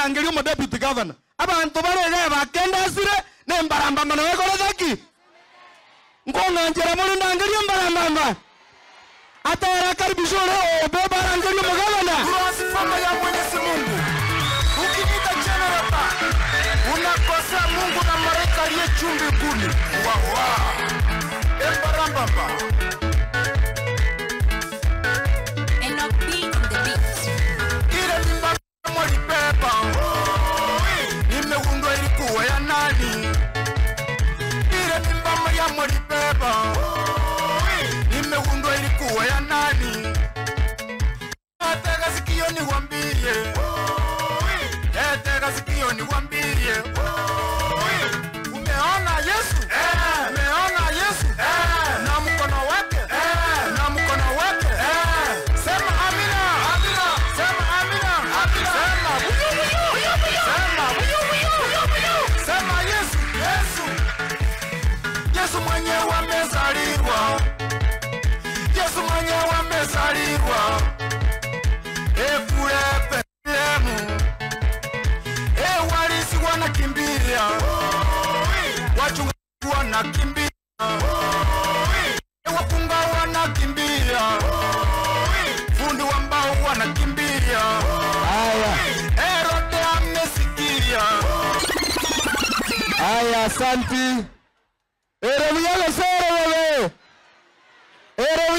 Arangerio mo deputy governor. Abantu bare bakenda sire ne mbaramba mano ekorethaki. Nkonganjera muri ndangerio mbaramba. Atara karibishore obeba arangerio mo governor. Tuwasifama ya Mwenyezi Mungu. Ukiniita generator unakosea Mungu na malaika aliye juu mbinguni. Wa wa. Embarambamba. Ile mimba mwalibeba nimegundua ilikuwa ya nani? Ile mimba Maria mwalibeba nimegundua ilikuwa ya nani? Tega sikio niwaambie, tega sikio niwaambie, umeona Yesu, umeona Yesu na mkono wake, na mkono wake. Sema amina, amina, sema amina, amina, sema sema sema Yesu, Yesu, Yesu mwenyewe amezaliwa, Yesu mwenyewe amezaliwa. Ekule Bethlehemu, walisi wanakimbia, wachungaji wanakimbia, wakunga wanakimbia, fundi wa mbao wanakimbia. Haya, Herode amesikia. Haya, asanti. Ere buya gose ere bobe. Ere